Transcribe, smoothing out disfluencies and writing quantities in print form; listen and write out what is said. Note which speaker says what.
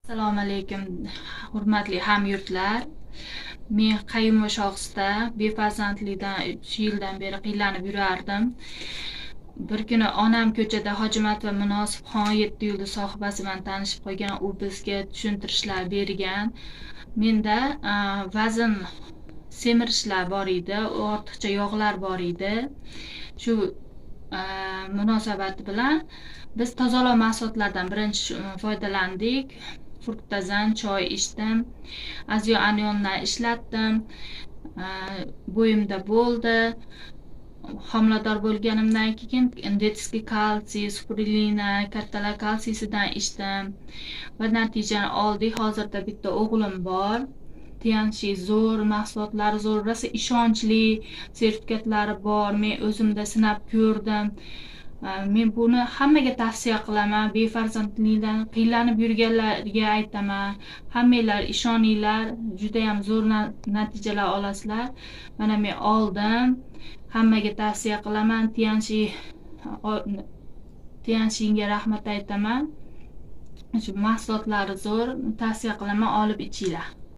Speaker 1: Assalomu alaykum, hurmatli hamyurtlar. Men Qayumova Shohista befarzandlikdan 3 yildan beri qiynalib yurardim. Bir kuni onam ko'chada Hojimat va Munosibxon 7 yulduz sohibasi bilan tanishib qolgan. U bizga tushuntirishlar bergan. Menda vazn semirishlar bor edi, ortiqcha yog'lar bor edi. Shu munosabati bilan biz tozalov mahsulotlaridan birinchi foydalandik. Fruktazan choy ichdim, Azio aniondan ishlatdim. Bo'yimda bo'ldi. Homilador bo'lganimdan keyin детский kalsiy, spirulina, kattalar kalsiysidan ichdim va natijani oldik. Hozirda bitta o'g'lim bor. Tianshi zo'r, mahsulotlari zo'r, rosa ishonchli, sertifikatlari bor. Men o'zimda sinab ko'rdim. Men buni hammaga tavsiya qilaman. Befarzandlikdan qiynalib yurganlarga aytaman. Hammanglar ishoninglar, juda ham zo'r natijalar olasizlar. Mana men oldim. Hammaga tavsiya qilaman. Tianshinga rahmat aytaman. Shu mahsulotlari zo'r, tavsiya qilaman, olib ichinglar.